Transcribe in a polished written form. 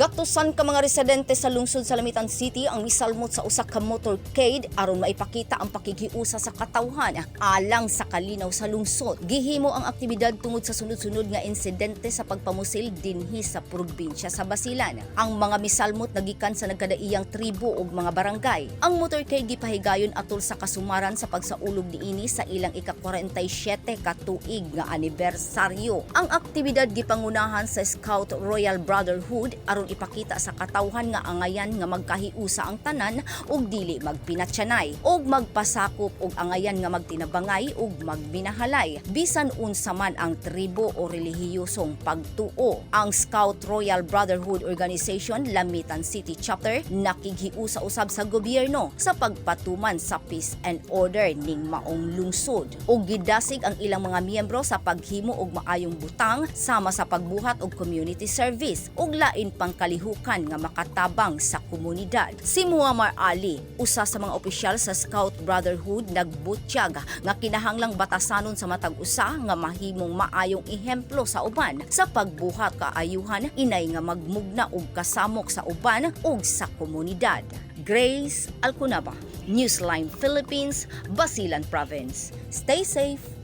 Gatusan ka mga residente sa lungsod sa Lamitan City ang misalmot sa usa ka motorcade aron maipakita ang pakighiusa sa katawhan alang sa kalinaw sa lungsod. Gihimo ang aktibidad tungod sa sunod-sunod nga insidente sa pagpamusil dinhi sa probinsya sa Basilan. Ang mga misalmot nagikan sa nagkadaiyang tribo ug mga barangay. Ang motorcade gipahigayon atol sa kasumaran sa pagsaulog niini sa ilang ika-47 ka tuig nga anibersaryo. Ang aktibidad gipangunahan sa Scout Royal Brotherhood aron ipakita sa katawhan nga angayan nga magkahiusa ang tanan ug dili magpinatyanay ug magpasakop og angayan nga magtinabangay ug magminahalay bisan unsa man ang tribo o relihiyosong pagtuo. Ang Scout Royal Brotherhood Organization Lamitan City Chapter nakighiusa usab sa gobyerno sa pagpatuman sa peace and order ning maong lungsod ug gidasig ang ilang mga miyembro sa paghimo og maayong butang sama sa pagbuhat og community service ug lain pang kalihukan nga makatabang sa komunidad. Si Muammar Ali, usa sa mga opisyal sa Scout Brotherhood, nagbutyag nga kinahanglang batasanon sa matag usa nga mahimong maayong ehemplo sa uban sa pagbuhat kaayuhan inay nga magmugna og kasamok sa uban ug sa komunidad. Grace Alcunaba, Newsline Philippines, Basilan Province. Stay safe.